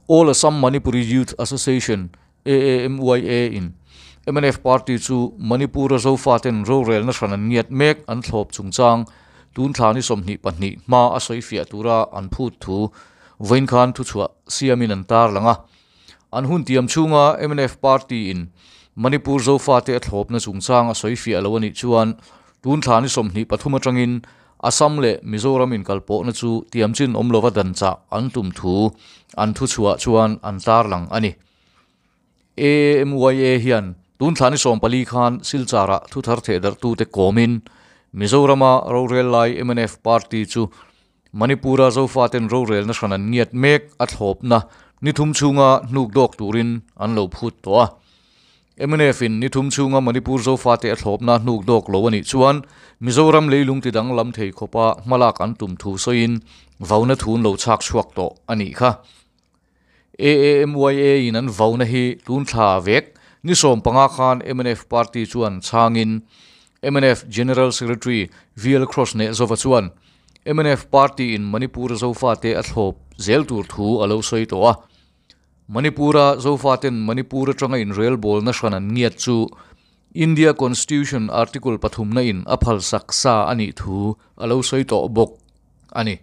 All Assam Manipuri Youth Association, AAMYA, in mnf party chu Manipur-a Zofaten rorelna hran an ngiat mek an thlawp chungchang tun thla ni 22 hma a sawifiah tura an phut thu vawiin khan thuchhuah siamin an tarlang a. An hun tiam chhunga mnf party in Manipur Zofate a thlawpna chungchang a sawifiah lo a nih chuan tun thla ni 23 atangin Assam leh Mizoram inkalpawhna chu tiamchin awm lova danchah an tum thu an thuchhuah chuan an tarlang a ni. AMYA hian tun thla ni 14 khan Silchar-ah thuthar thehdarhtute kawmin Mizorama rorel lai mnf party chu Manipur-a Zofaten rorelna hran an ngiat mek a thlawpna ni thum chhunga hnuk dawk turin an lo phut tawh a. Mnf in ni thum chhunga Manipur Zofate a thlawpna hnuk dawk lo a nih chuan Mizoram leilung ti danglam thei khawpa hmalak an tum thu sawiin vauna thun lo chhak chhuak tawh a nih kha. AAMYA in an vauna hi tun thla vek ni 15 khan mnf party chuan chhangin mnf General Secretary VL Cross Nehzova chuan mnf party in Manipur Zofate a thlawp zel tur thu a lo sawi tawh a. Manipur-a Zofaten Manipur atanga inrelbawlna hran an ngiat chu India Constitution Article pathumna in a phal sak sa a nih thu a lo sawi tawh bawk a ni.